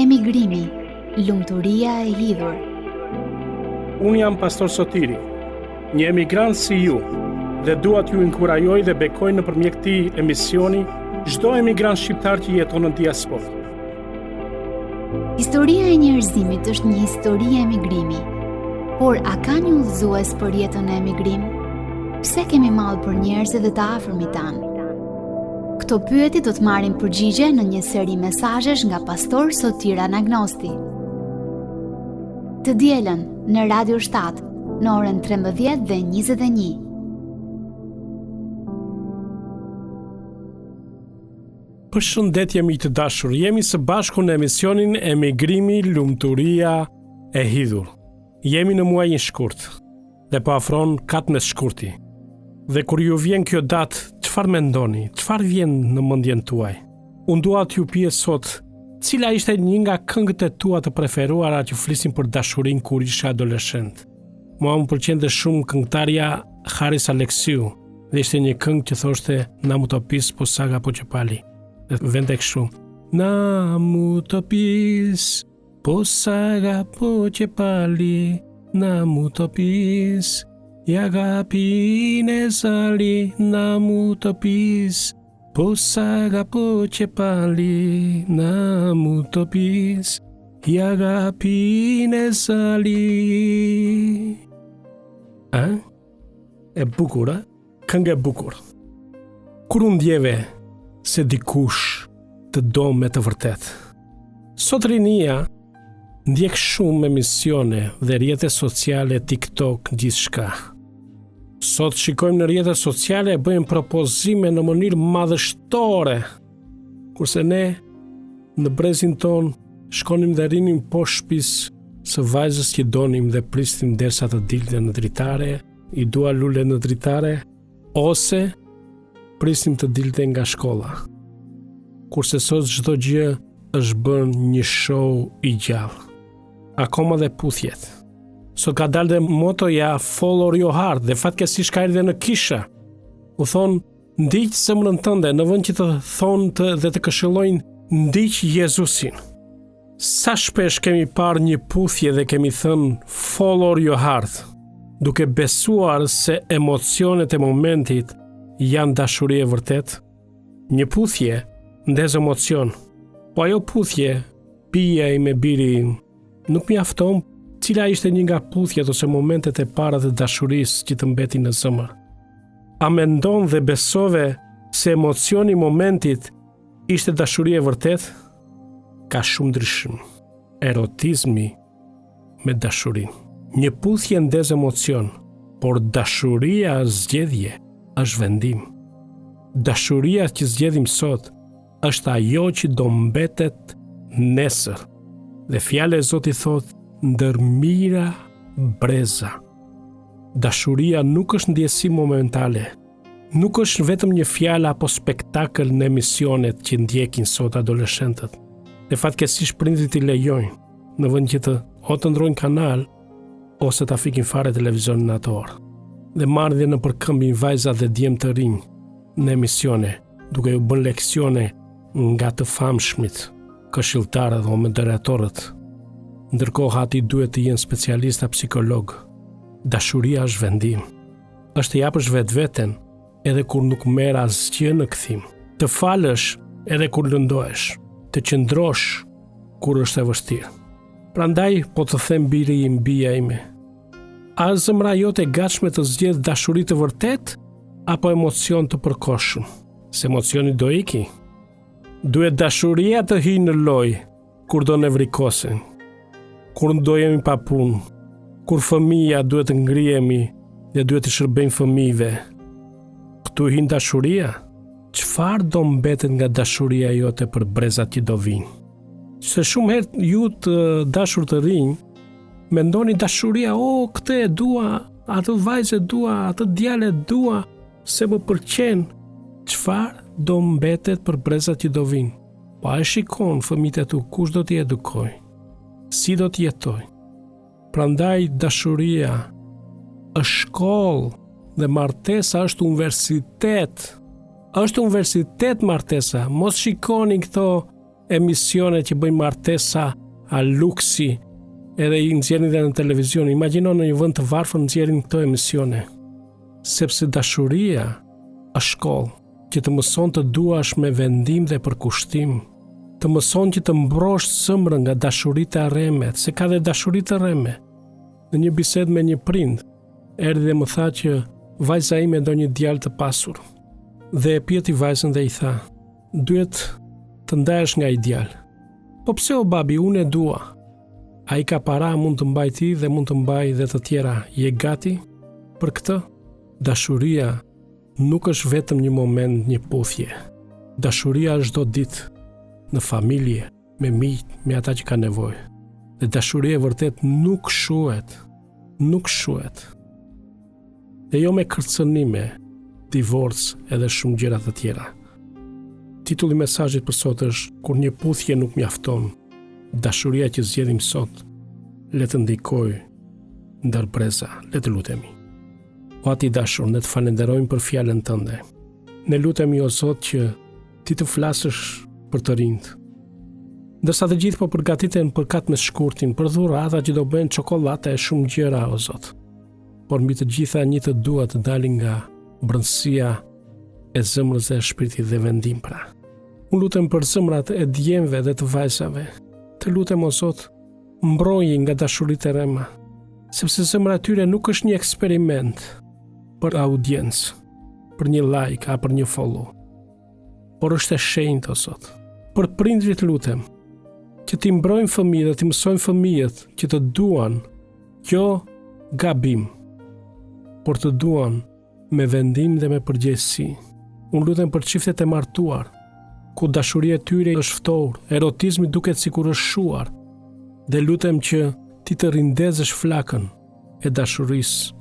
Emigrimi, lumturia e hidhur. Unë jam Pastor Sotiri, një emigrant si ju, dhe dua t'ju inkurajoj dhe bekoj nëpërmjet këtij emisioni çdo emigrant shqiptar që jeton në diasporë. Historia e njerëzimit është një histori emigrimi. Por a ka një udhëzues për jetën në emigrim? Pse kemi mall për njerëzit dhe të afërmit tanë? Këto pyetje do të marrin përgjigje në një seri mesazhesh nga pastor Sotir Anagnosti. Të dielën në Radio 7, në orën 13 dhe 21. Përshëndetje miq të dashur, jemi së bashku në emisionin Emigrimi Lumturia e Hidhur. Jemi në muajin shkurt dhe po afron 14 shkurti. Dhe kur ju vjen kjo datë, çfarë mendoni? Çfarë vjen në mendjen tuaj? Unë dua t'ju pyes sot, cila ishte një nga këngët e tua të preferuara që flisin për dashurinë kur ishe adoleshent? Mua më pëlqente shumë këngëtarja Haris Alexiou dhe ishte një këngë që thoshte Να μου το πεις πως σ' αγαπώ και πάλι. Dhe vente kështu. Να μου το πεις πως σ' αγαπώ και πάλι Να μου το πεις η αγάπη είναι ζάλι Να μου το πεις πως σ' αγαπώ και πάλι Να μου το πεις η αγάπη είναι ζάλι A? E bukur, a? Këngë e bukur. Kur u ndjeve se dikush të do me të vërtetë. Sot rinia ndjek shumë emisione dhe rrjete sociale, TikTok, gjithçka. Sot shikojmë në rrjete sociale e bëjmë propozime në mënyrë madhështore. Kurse ne në brezin tonë shkonim dhe rrinim poshtë shtëpisë së vajzës që donim dhe prisnim derisa të dilte në dritare, i dua lule në dritare, ose prisnim të dilte nga shkolla. Kurse sot çdo gjë është bërë një show i gjallë. Akoma dhe puthjet. Sot ka dalë dhe motoja follow your heart dhe fatkeqësisht ka erdhur dhe në kisha. U thonë Ndiq zemrën tënde në vend që të thonë të dhe të këshillojnë ndiq Jezusin. Sa shpesh kemi parë një puthje dhe kemi thënë follow your heart, duke besuar se emocionet e momentit janë dashuri e vërtetë? Një puthje ndez emocion, po ajo puthje bija ime biri im nuk mjafton cila ishte një nga puthjet ose momentet e para të dashurisë që të mbeti në zemër. A mendon dhe besove se emocioni i momentit ishte dashuri e vërtetë? Ka shumë ndryshim. Erotizmi me dashurinë. Një puthje ndez emocion, por dashuria është zgjedhje, është vendim. Dashuria që zgjedhim sot është ajo që do mbetet nesër. Dhe fjala e Zotit thotë ndër mijëra breza. Dashuria nuk është ndjesi momentale. Nuk është vetëm një fjalë apo spektakël në emisionet që ndjekin sot adoleshentët. Dhe fatkeqësisht prindërit i lejojnë në vend që të o të ndrojnë kanal ose ta fikin fare televizorin në atë orë. Dhe marrin dhe nëpërkëmbin vajza dhe djem të rinj në emisione, duke u bën leksione nga të famshmit, këshilltarët dhe moderatorët. Ndërkohë aty duhet të jenë specialista psikologë. Dashuria është vendim. Është të japësh vetveten edhe kur nuk merr asgjë në kthim. Të falësh edhe kur lëndohesh. Të qëndrosh kur është e vështirë. Prandaj po të them biri im, bija ime, a është zemra jote e gatshme të zgjedhë dashuri të vërtetë apo emocion të përkohshëm? Se emocioni do iki. Duhet dashuria të hyjë në lojë kur do nevrikosen, kur do jemi pa punë, kur fëmija duhet të ngrihemi dhe duhet të shërbejmë fëmijëve. Këtu hyn dashuria. Çfarë do mbetet nga dashuria jote për brezat që do vijnë? Se shumë herë ju të dashur të rinj, mendoni dashuria, o, oh, këtë e dua, atë vajzë e dua, atë djalë e dua, se më pëlqen, çfarë do mbetet për brezat që do vijnë? Po a e shikon fëmijët e tu kush do t'i edukojë? Si do të jetojë? Prandaj dashuria është shkollë dhe martesa është universitet. Është universitet martesa. Mos shikoni këto. emisione që bëjnë martesa a luksi edhe i nxjerrin dhe në televizion. Imagjino në një vend të varfër nxjerrin këto emisione. Sepse dashuria është shkollë që të mëson të duash me vendim dhe përkushtim, të mëson që të mbrosh zemrën nga dashuritë e rreme, se ka dhe dashuri të rreme. Në një bisedë me një prind, erdhi dhe më tha që vajza ime do një djalë të pasur. Dhe e pyeti vajzën dhe i tha, duhet të ndahesh nga ai djalë. Po pse o babi, unë e dua. Ai ka para, mund të mbajë ty dhe mund të mbajë dhe të tjera. Je gati për këtë? Dashuria nuk është vetëm një moment, një puthje. Dashuria është çdo ditë në familje, me miqtë, me ata që kanë nevojë. Dhe dashuria e vërtetë nuk shuhet, nuk shuhet. Dhe jo me kërcënime, divorc edhe shumë gjëra të tjera. Titulli i mesazhit për sot është kur një puthje nuk mjafton, dashuria që zgjedhim sot le të ndikojë ndër breza, le të lutemi. O Atë i dashur, ne të falënderojmë për fjalën tënde. Ne lutemi o Zot që ti të flasësh për të rinjtë. Ndërsa të gjithë po përgatiten për 14 shkurtin, për dhurata që do bëhen çokollata e shumë gjëra o Zot. Por mbi të gjitha një të dua të dalin nga brendësia e zemrës dhe e shpirtit dhe vendim pra. Unë lutem për zemrat e djemve dhe të vajzave. Të lutem o Zot, mbroji nga dashuritë e rrema, sepse zemra e tyre nuk është një eksperiment për audiencë, për një like a për një follow, por është e shenjtë o Zot. Për prindërit lutem, që t'i mbrojnë fëmijët dhe t'i mësojnë fëmijët që të duan, jo gabim, por të duan me vendim dhe me përgjegjësi. Unë lutem për çiftet e martuar, ku dashuria e tyre është ftohur, erotizmi duket sikur është shuar, dhe lutem që ti të rindezësh flakën e dashurisë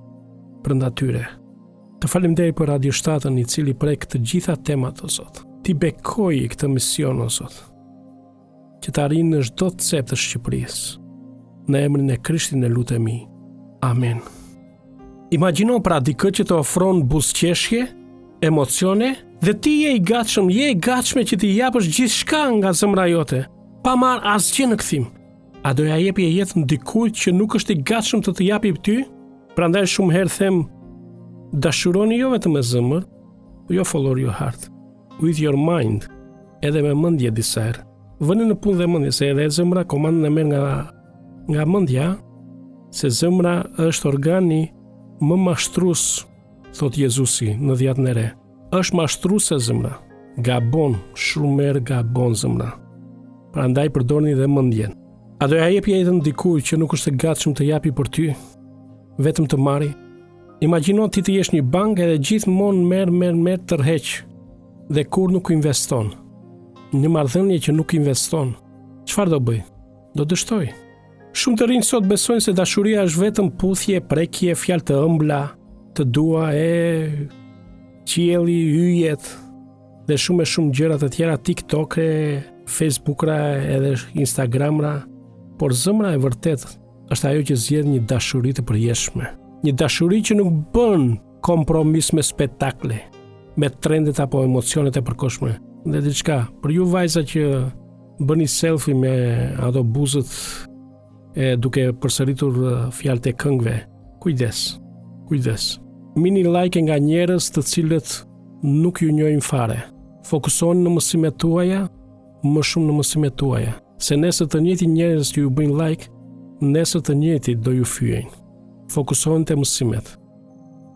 brenda tyre. Të faleminderit për Radio 7-ën i cili prek të gjitha temat o Zot. Ti bekoje këtë mision o Zot. Që të arrijë në çdo cep të Shqipërisë. Në emrin e Krishtit ne lutemi. Amen. Imagjino pra dikë që të ofron buzëqeshje, emocione dhe ti je i gatshëm, je e gatshme që t'i japësh gjithçka nga zemra jote, pa marrë asgjë në kthim. A do ia jepje jetën dikujt që nuk është i gatshëm të të japi ty? Prandaj shumë herë them dashuroni jo vetëm me zemër, jo follow your heart, with your mind, edhe me mendje disa herë. Vëni në punë dhe mendje se edhe zemra komandën e merr nga nga mendja, se zemra është organi më mashtrues, thotë Jezusi në Dhjatën e Re. Është mashtruese zemra. Gabon, shumë herë gabon zemra. Prandaj përdorni dhe mendjen. A do ia jepje jetën dikujt që nuk është i gatshëm të japi për ty? Vetëm të marri? Imagjino ti të jesh një bankë edhe gjithmonë merr merr merr tërheq dhe kurrë nuk investon. Një marrëdhënie që nuk investon, çfarë do bëjë? Do dështojë. Shumë të rinj sot besojnë se dashuria është vetëm puthje, prekje, fjalë të ëmbla, të dua e qielli, yjet dhe shumë e shumë gjëra të tjera, TikTok e Facebookra edhe Instagramra, por zemra e vërtetë është ajo që zgjedh një dashuri të përjetshme. Një dashuri që nuk bën kompromis me spektakle, me trendet apo emocionet e përkohshme. Dhe diçka, për ju vajza që bëni selfie me ato buzët e duke përsëritur uh, fjalët e këngëve, kujdes, kujdes. Merrni like nga njerëz të cilët nuk ju njohin fare. Fokusohuni në mësimet tuaja, më shumë në mësimet tuaja, se nesër të njëjtit njerëz që ju bëjnë like, nesër të njëjtit do ju fyejnë. Fokusohuni te mësimet.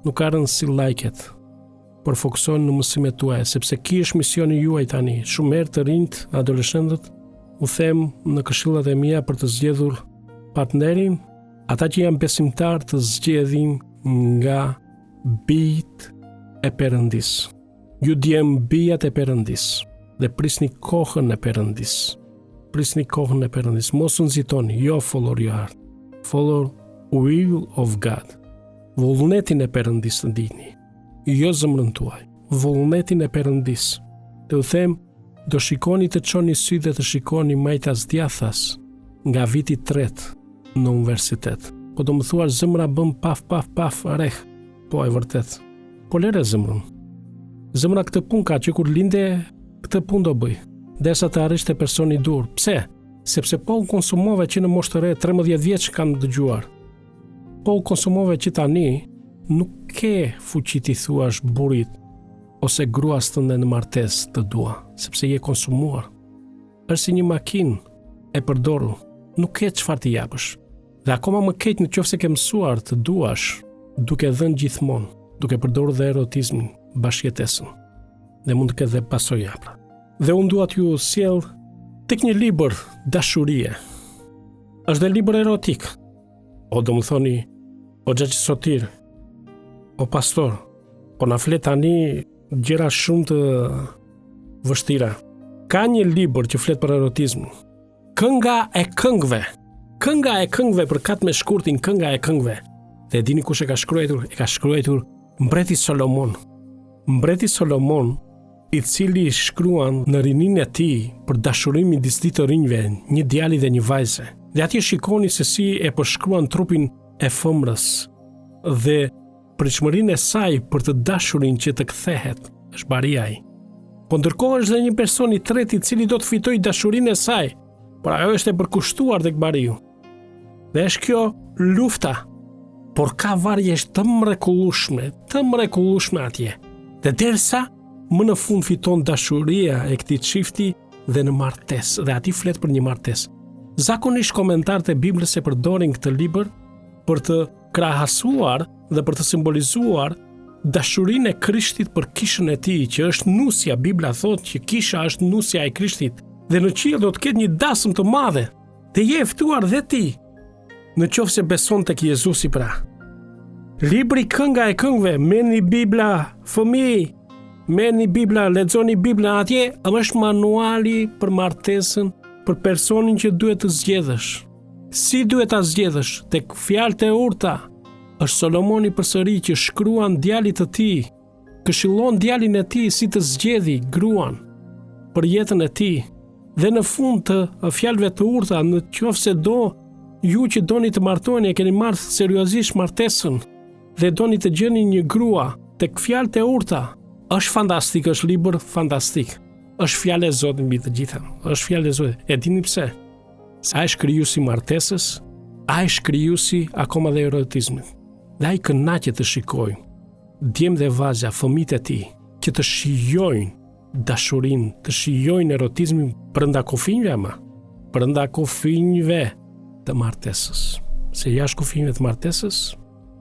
Nuk ka rëndësi like-et, por fokusohuni në mësimet tuaja, sepse ky është misioni juaj tani. Shumë herë të rinjtë, adoleshentët, u them në këshillat e mia për të zgjedhur partnerin, ata që janë besimtarë të zgjedhin nga bijtë e Perëndisë. Ju djem bijat e Perëndisë dhe prisni kohën e Perëndisë. Prisni kohën e Perëndisë, mos u nxitoni, jo follow your heart. Follow will of God. Vullnetin e Perëndisë të ndiqni, jo zemrën tuaj. Vullnetin e Perëndisë. Dhe u them, do shikoni të çoni sytë dhe të shikoni majtas djathtas nga viti i tretë në universitet. Po do më thuash zemra bën paf paf paf rreh. Po e vërtetë. Po lëre zemrën. Zemra këtë punë ka që kur linde këtë punë do bëjë. Derisa të arrish te personi i duhur. Pse? Sepse po u konsumove që në moshë të re, 13 vjeç kam dëgjuar. Po u konsumove që tani, nuk ke fuqi t'i thuash burrit ose gruas tënde në martesë të dua, sepse je konsumuar. Është si një makinë e përdorur, nuk ke çfarë t'i japësh. Dhe akoma më keq në qoftë se ke mësuar të duash duke dhënë gjithmonë, duke përdorur dhe erotizmin, bashkëjetesën. Dhe mund të ketë dhe pasoja pra. Dhe unë dua t'ju sjell tek një libër dashurie. Është dhe libër erotik. O do më thoni, o xhaxhi Sotir, o pastor, po na flet tani gjëra shumë të vështira. Ka një libër që flet për erotizmin. Kënga e këngëve. Kënga e këngëve përkat me shkurtin kënga e këngëve. Dhe e dini kush e ka shkruajtur? E ka shkruajtur mbreti Solomon. Mbreti Solomon, i cili shkruan në rininë e tij për dashurinë midis dy të rinjve, një djali dhe një vajze. Dhe atje shikoni se si e përshkruan trupin e femrës dhe pritshmërinë e saj për të dashurin që të kthehet, është bari ai. Po ndërkohë është dhe një person i tretë i cili do të fitojë dashurinë e saj, por ajo është e përkushtuar tek bariu. Dhe është kjo lufta, por ka vargje të mrekullueshme, të mrekullueshme atje. Dhe derisa më në fund fiton dashuria e këtij çifti dhe në martesë, dhe aty flet për një martesë. Zakonisht komentarët e Biblës e përdorin këtë libër për të krahasuar dhe për të simbolizuar dashurinë e Krishtit për kishën e tij, që është nusja, Bibla thotë që kisha është nusja e Krishtit dhe në qiell do të ketë një dasëm të madhe. Dhe je e ftuar dhe ti, në qoftë se beson tek Jezusi pra. Libri Kënga e Këngëve, merrni Bibla, fëmijë, merrni Bibla, lexoni Bibla atje, është manuali për martesën, për personin që duhet të zgjedhësh. Si duhet ta zgjedhësh? Tek fjalët e urta është Solomoni përsëri që shkruan djalit të tij, këshillon djalin e tij si të zgjedhi gruan për jetën e tij. Dhe në fund të fjalëve të urta, në qoftë se do ju që doni të martoheni e keni marrë seriozisht martesën dhe doni të gjeni një grua tek fjalët e urta, është fantastik, është libër fantastik. Është fjalë e Zotit mbi të gjitha. Është fjalë e Zotit. E dini pse? Se ai është krijuesi i martesës, ai është krijuesi akoma dhe erotizmit. Dhe ai kënaqet të shikojë djem dhe vajza, fëmijët e tij, që të shijojnë dashurinë, të shijojnë erotizmin brenda kufinjve ama, brenda kufinjve të martesës. Se jashtë kufinjve të martesës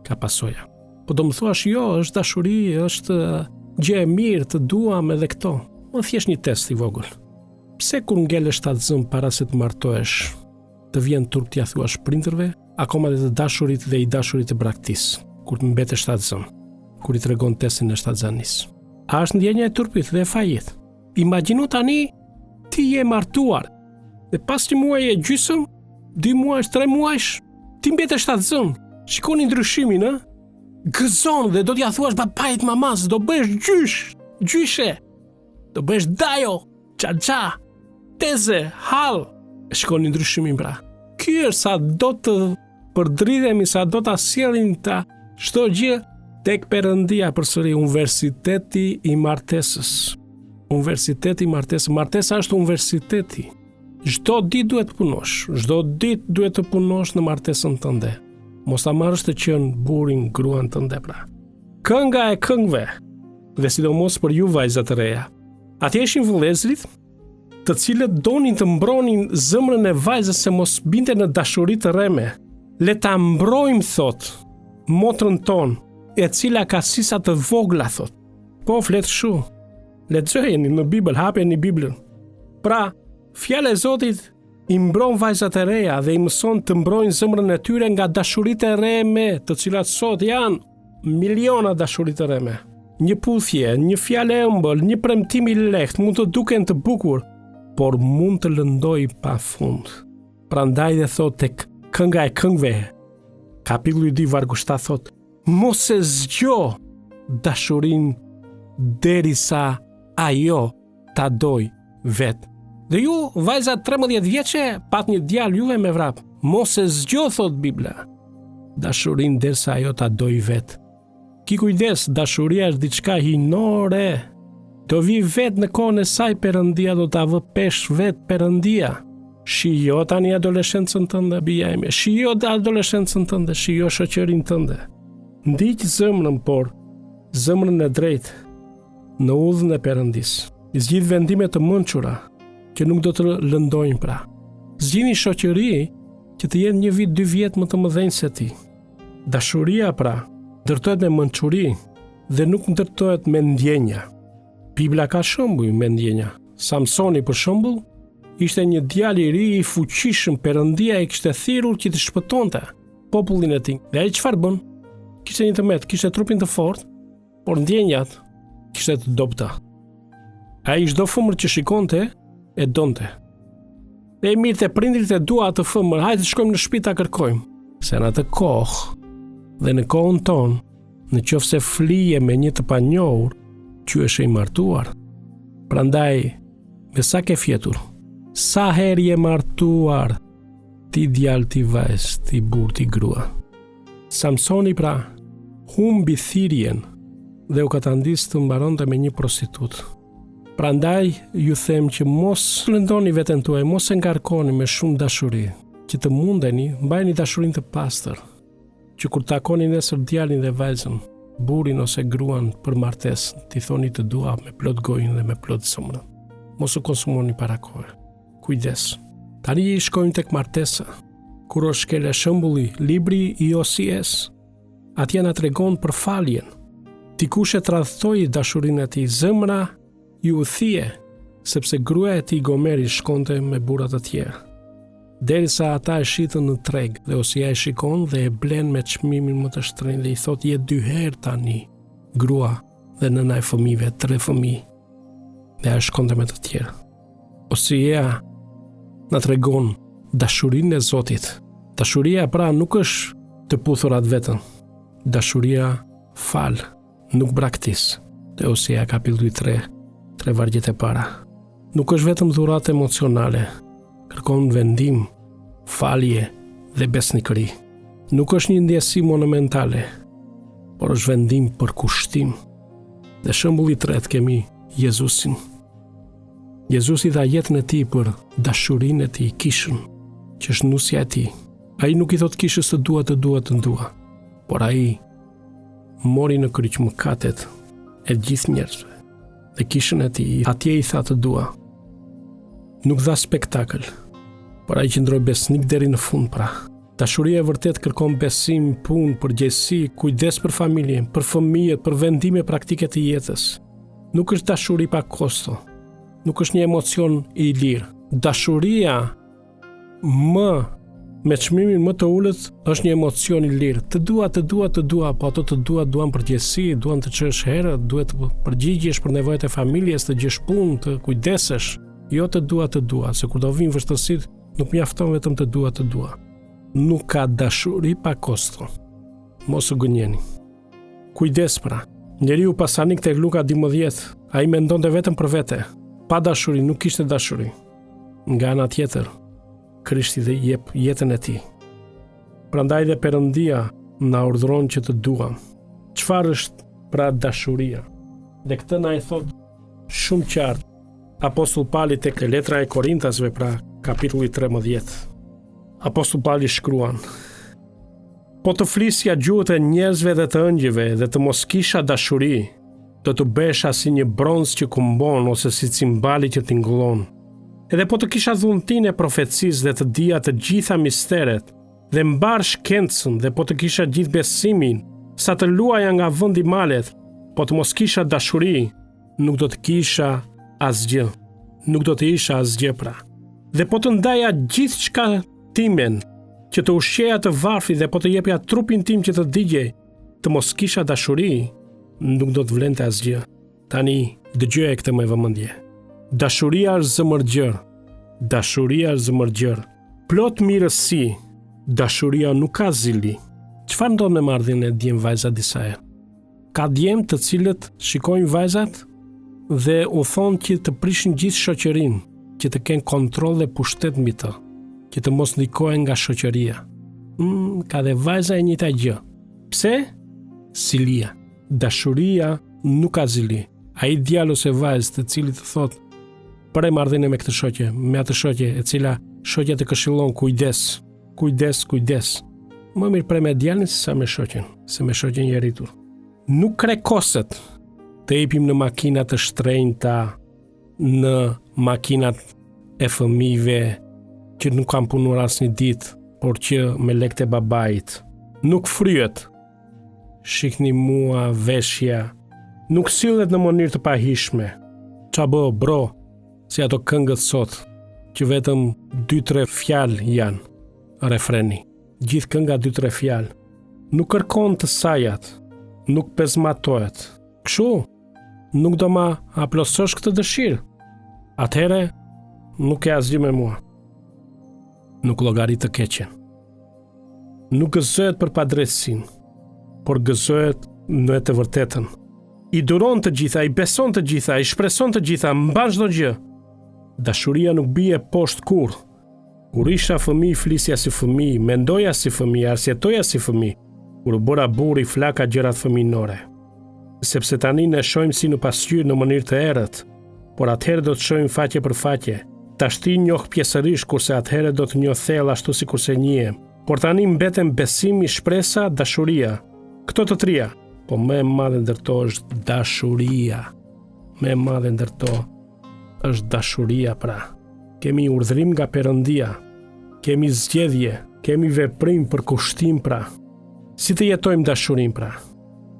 ka pasoja. Po do më thuash jo, është dashuri, është gjë e mirë, të duam edhe këto. Më thjesht një test i vogël. Pse kur ngelesh shtatzënë para se të martohesh, të vjen turp t'ia thuash prindërve, akoma dhe të dashurit dhe i dashuri të braktis, kur të mbetesh shtatzënë, kur i tregon testin e shtatzënisë. A është ndjenja e turpit dhe e fajit? Imagjino tani ti je martuar dhe pas një muaji e gjysmë, dy muajsh, tre muajsh, ti mbetesh shtatzënë. Shikoni ndryshimin, ë? Gëzon dhe do t'ia thuash babait, mamasë, do bëhesh gjysh, gjyshe. Do bëhesh dajo, xhaxha, teze, hallë. Shikoni ndryshimin pra. Ky është sa do të përdridhemi, sa do ta sjellim ta çdo gjë tek Perëndia përsëri universiteti i martesës. Universiteti i martesës, martesa është universiteti. Çdo ditë duhet të punosh, çdo ditë duhet të punosh në martesën tënde. Mos ta marrësh të qenë burrin, gruan tënde pra. Kënga e këngëve, dhe sidomos për ju vajza të reja. Atje ishin vëllezërit, të cilët donin të mbronin zemrën e vajzës se mos binte në dashuri të rreme. Le ta mbrojmë, thotë, motrën tonë, e cila ka sisa të vogla, thotë. Po, flet kështu. Lexojeni në Bibël, hapeni Biblën. Pra, fjala e Zotit i mbron vajzat e reja dhe i mëson të mbrojnë zemrën e tyre nga dashuritë e rreme, të cilat sot janë miliona dashuri të rreme. Një puthje, një fjalë e ëmbël, një premtim i lehtë mund të duken të bukur, por mund të lëndojë pa fund. Prandaj dhe thotë tek kënga e këngëve, kapitulli 2 vargu 7 thotë, mos e zgjo dashurinë derisa ajo ta dojë vetë. Dhe ju, vajza 13 vjeçe, pat një djalë juve me vrap. Mos e zgjo, thotë Bibla. Dashurinë derisa ajo ta dojë vetë. Ki kujdes, dashuria është diçka hyjnore. Do vijë vetë në kohën e saj Perëndia do ta vë peshë vetë Perëndia. Shijo tani adoleshencën tënde, bija ime. Shijo adoleshencën tënde, shijo shoqërinë tënde. Ndiq zemrën, por zemrën e drejtë në udhën e Perëndisë. Zgjidh vendime të mençura që nuk do të lëndojnë pra. Zgjidhni shoqëri që të jenë një vit, dy vjet më të mëdhenj se ti. Dashuria pra ndërtohet me mençuri dhe nuk ndërtohet me ndjenja. Bibla ka shembuj me ndjenja. Samsoni për shembull ishte një djalë i ri i fuqishëm, Perëndia e kishte thirrur që të shpëtonte popullin e tij. Dhe ai çfarë bën? Kishte një të metë, kishte trupin të fortë, por ndjenjat kishte të dobëta. Ai çdo femër që shikonte e donte. Dhe i merrte prindërit e dua atë femër, hajde të shkojmë në shtëpi ta kërkojmë. Se në atë kohë dhe në kohën tonë, në qoftë se flije me një të panjohur, quheshe i martuar. Prandaj, me sa ke fjetur? Sa herë je martuar? Ti djalë, ti vajzë, ti burrë, ti grua. Samsoni pra, humbi thirrjen dhe u katandis të mbaronte me një prostitutë. Prandaj ju them që mos lëndoni veten tuaj, mos e ngarkoni me shumë dashuri, që të mundeni, mbajeni dashurinë të pastër, që kur takoni nesër djalin dhe vajzën, burrin ose gruan për martesë, t'i thoni të dua me plot gojën dhe me plot zemrën. Mos u konsumoni para kohe. Kujdes. Tani i shkojmë tek martesa. Kur është shkelja shembulli, libri i Osies, atje na tregon për faljen. Dikush e tradhtoi dashurinë e tij, zemra iu thye, sepse gruaja e tij Gomeri shkonte me burra të tjerë. Derisa ata e shitën në treg dhe Osia e shikon dhe e blen me çmimin më të shtrenjtë dhe i thotë je dy herë tani grua dhe nëna e fëmijëve, tre fëmijë. Dhe ajo shkonte me të tjerë. Osia na tregon dashurinë e Zotit. Dashuria pra nuk është të puthurat vetëm. Dashuria fal, nuk braktis. Te Osia kapitulli 3, tre vargjet e para. Nuk është vetëm dhuratë emocionale, kërkon vendim, falje dhe besnikëri. Nuk është një ndjesi monumentale, por është vendim përkushtim. Dhe shembulli i tretë kemi Jezusin. Jezusi dha jetën e tij për dashurinë e tij, kishën, që është nusja e tij. Ai nuk i thotë kishës të dua, të dua, të dua, por ai mori në kryq mëkatet e gjithë njerëzve dhe kishën e tij, atje i tha të dua. Nuk dha spektakël, por ai qëndroi besnik deri në fund pra. Dashuria e vërtetë kërkon besim, punë, përgjegjësi, kujdes për familjen, për fëmijët, për vendime praktike të jetës. Nuk është dashuri pa kosto. Nuk është një emocion i lirë. Dashuria më me çmimin më të ulët është një emocion i lirë. Të dua, të dua, të dua, po ato të dua duan përgjegjësi, duan të çohesh herët, duhet të përgjigjesh për nevojat e familjes, të gjesh punë, të kujdesesh. Jo të dua, të dua, se kur do vijnë vështirësitë, nuk mjafton vetëm të dua, të dua. Nuk ka dashuri pa kosto. Mos u gënjeni. Kujdes pra. Njeriu pasanik tek Luka 12, ai mendonte vetëm për vete. Pa dashuri nuk kishte dashuri. Nga ana tjetër, Krishti dhe jep jetën e tij. Prandaj dhe Perëndia na urdhëron që të duam. Çfarë është pra dashuria? Dhe këtë na e thotë shumë qartë Apostull Pali tek letra e Korintasve, pra kapitulli 13. Apostull Pali shkruan: Po të flisja gjuhët e njerëzve dhe të ëngjëjve dhe të mos kisha dashuri, do të bëhesha si një bronz që kumbon ose si cimbali që tingëllon. Edhe po të kisha dhuntinë e profecisë dhe të dija të gjitha misteret dhe mbarë shkencën dhe po të kisha gjithë besimin, sa të luaja nga vendi malet, po të mos kisha dashuri, nuk do të kisha asgjë. Nuk do të isha asgjë pra. Dhe po të ndaja gjithçka timen, që të ushqeja të varfrit dhe po të jepja trupin tim që të digjej, të mos kisha dashuri, nuk do të vlente asgjë. Tani, dëgjoje këtë me vëmendje. Dashuria është zemërgjerë. Dashuria është zemërgjerë. Plot mirësi, dashuria nuk ka zili. Çfarë ndodh me marrëdhënie djem vajza disa herë? Ka djem të cilët shikojnë vajzat dhe u thonë që të prishin gjithë shoqërinë, që të kenë kontroll dhe pushtet mbi të, që të mos ndikohen nga shoqëria. Mm, ka dhe vajza e njëjta gjë. Pse? Zilia. Dashuria nuk ka zili. Ai djalë ose vajzë të cilit të thotë pre marrëdhënie me këtë shoqe, me atë shoqe e cila shoqja të këshillon kujdes, kujdes, kujdes. Më mirë pre me djalin se sa me shoqen, se me shoqen je rritur. Nuk krekoset të hipim në makina të shtrenjta, në makinat e fëmijëve që nuk kanë punuar asnjë ditë, por që me lekët e babait. Nuk fryhet. Shihni mua veshja. Nuk sillet në mënyrë të pahijshme. Ça bë, bro, si ato këngët sot, që vetëm 2-3 fjalë janë refreni. Gjithë kënga 2-3 fjalë. Nuk kërkon të sajat, nuk pezmatohet. Kështu, nuk do ma plotësosh këtë dëshirë. Atëherë, nuk ke asgjë me mua. Nuk llogarit të keqen. Nuk gëzohet për padrejtësinë, por gëzohet në të vërtetën. I duron të gjitha, i beson të gjitha, i shpreson të gjitha, mban çdo gjë. Dashuria nuk bie poshtë kurrë. Kur isha fëmijë, flisja si fëmijë, mendoja si fëmijë, arsyetoja si fëmijë. Kur u bëra burrë, i flaka gjërat fëmijënore. Sepse tani ne shohim si në pasqyrë në mënyrë të errët, por atëherë do të shohim faqe për faqe. Tashti njoh pjesërisht, kurse atëherë do të njoh thellë ashtu sikurse njihem. Por tani mbeten besimi, shpresa, dashuria. Këto të tria, po më e madhe ndër to është dashuria. Më e madhe ndër to është dashuria pra. Kemi urdhrim nga Perëndia, kemi zgjedhje, kemi veprim përkushtim pra. Si të jetojmë dashurinë pra?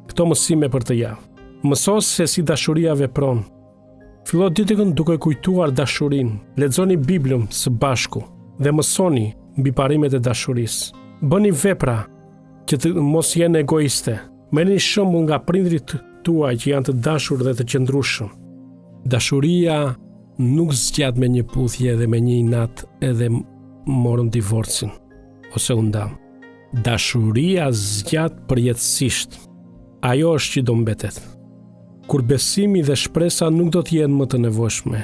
Këto mësime për këtë javë. Mëso se si dashuria vepron. Fillo ditën duke kujtuar dashurinë. Lexoni Biblën së bashku dhe mësoni mbi parimet e dashurisë. Bëni vepra që të mos jenë egoiste. Merrni shembull nga prindërit tuaj që janë të dashur dhe të qëndrueshëm. Dashuria nuk zgjat me një puthje dhe me një inat edhe morëm divorcin ose u ndamë. Dashuria zgjat përjetësisht. Ajo është që do mbetet. Kur besimi dhe shpresa nuk do të jenë më të nevojshme,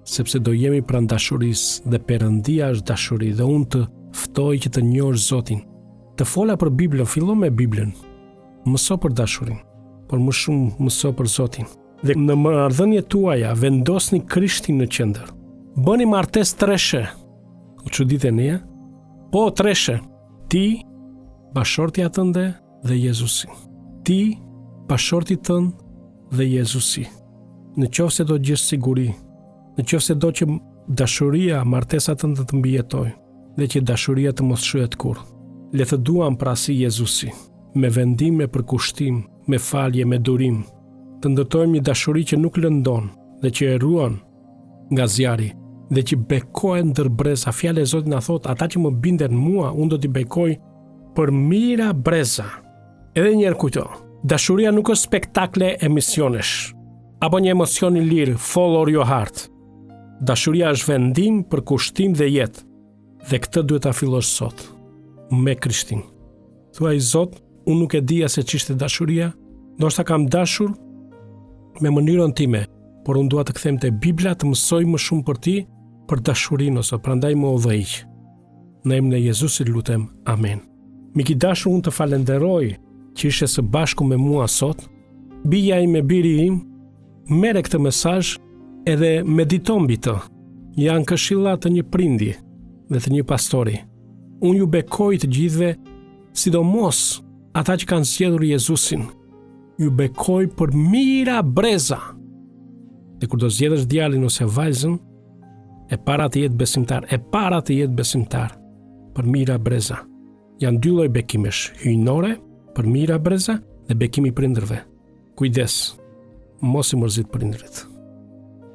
sepse do jemi pranë dashurisë dhe Perëndia është dashuri dhe unë të ftoj që të njohësh Zotin. Të fola për Biblën, fillo me Biblën. Mëso për dashurinë, por më shumë mëso për Zotin. Dhe në marrëdhëniet tuaja vendosni Krishtin në qendër. Bëni martesë treshe. U çuditeni, a? Po treshe. Ti, bashkëshortja tënde dhe Jezusi. Ti, bashkëshorti tënd dhe Jezusi. Në qoftë se do gjesh siguri, në qoftë se do që dashuria, martesa tënde të mbijetojë dhe që dashuria të mos shuhet kurrë. Le të duam pra si Jezusi, me vendim e përkushtim, me falje, me durim, të ndërtojmë një dashuri që nuk lëndon dhe që e ruan nga zjarri dhe që bekohet ndër breza. Fjala e Zotit na thotë, ata që më binden mua, unë do t'i bekoj për mijëra breza. Edhe një herë kujto, dashuria nuk është spektakle emisionesh, apo një emocion i lirë, follow your heart. Dashuria është vendim, përkushtim dhe jetë. Dhe këtë duhet ta fillosh sot me Krishtin. Thuaj Zot, unë nuk e dija se ç'ishte dashuria, ndoshta kam dashur me mënyrën time, por unë dua të kthehem te Bibla të mësoj më shumë për ti, për dashurinë o Zot, prandaj më udhëhiq. Në emrin e Jezusit lutem, amen. Mik i dashur, unë të falenderoj që ishe së bashku me mua sot. Bija ime, biri im, merre këtë mesazh edhe medito mbi të. Janë këshilla të një prindi dhe të një pastori. Unë ju bekoj të gjithëve, sidomos ata që kanë zgjedhur Jezusin. Ju bekoj për mijëra breza. Dhe kur do zgjedhësh djalin ose vajzën, e para të jetë besimtar, e para të jetë besimtar për mijëra breza. Janë dy lloj bekimesh, hyjnore për mijëra breza dhe bekimi i prindërve. Kujdes, mos i mërzit prindërit.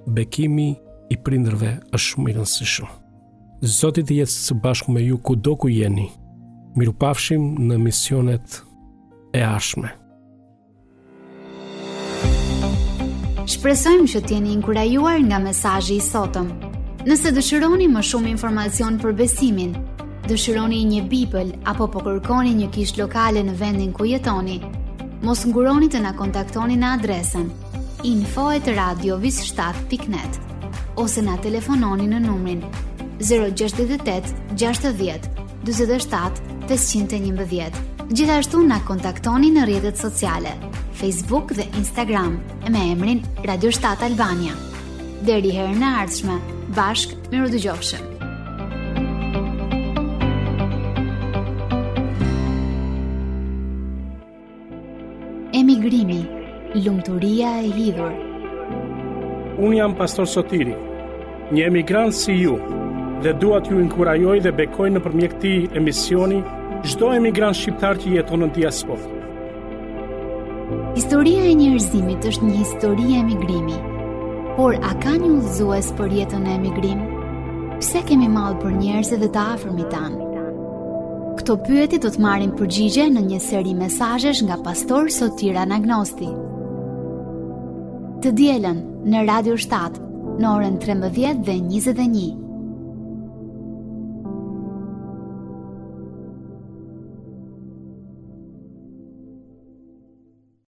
Bekimi i prindërve është shumë i rëndësishëm. Zoti të jetë së bashku me ju kudo ku jeni. Mirupafshim në emisionet e ardhshme. Shpresojmë që të jeni inkurajuar nga mesazhi i sotëm. Nëse dëshironi më shumë informacion për besimin, dëshironi një Bibël apo po kërkoni një kishë lokale në vendin ku jetoni, mos nguroni të na kontaktoni në adresën info@radiovis7.net ose na telefononi në numrin 068 60 47 511. Gjithashtu na kontaktoni në rrjetet sociale. Facebook dhe Instagram me emrin Radio 7 Albania. Deri herën e ardhshme, bashkë mirudëgjofshim. Emigrimi, lumturia e hidhur. Unë jam Pastor Sotiri, një emigrant si ju, dhe dua t'ju inkurajoj dhe bekoj nëpërmjet këtij emisioni çdo emigrant shqiptar që jeton në diasporë. Historia e njerëzimit është një histori emigrimi. Por a ka një udhëzues për jetën në emigrim? Pse kemi mall për njerëzit dhe të afërmit tanë? Këto pyetje do të marrin përgjigje në një seri mesazhesh nga pastor Sotir Anagnosti. Të dielën në Radio 7, në orën 13 dhe 21.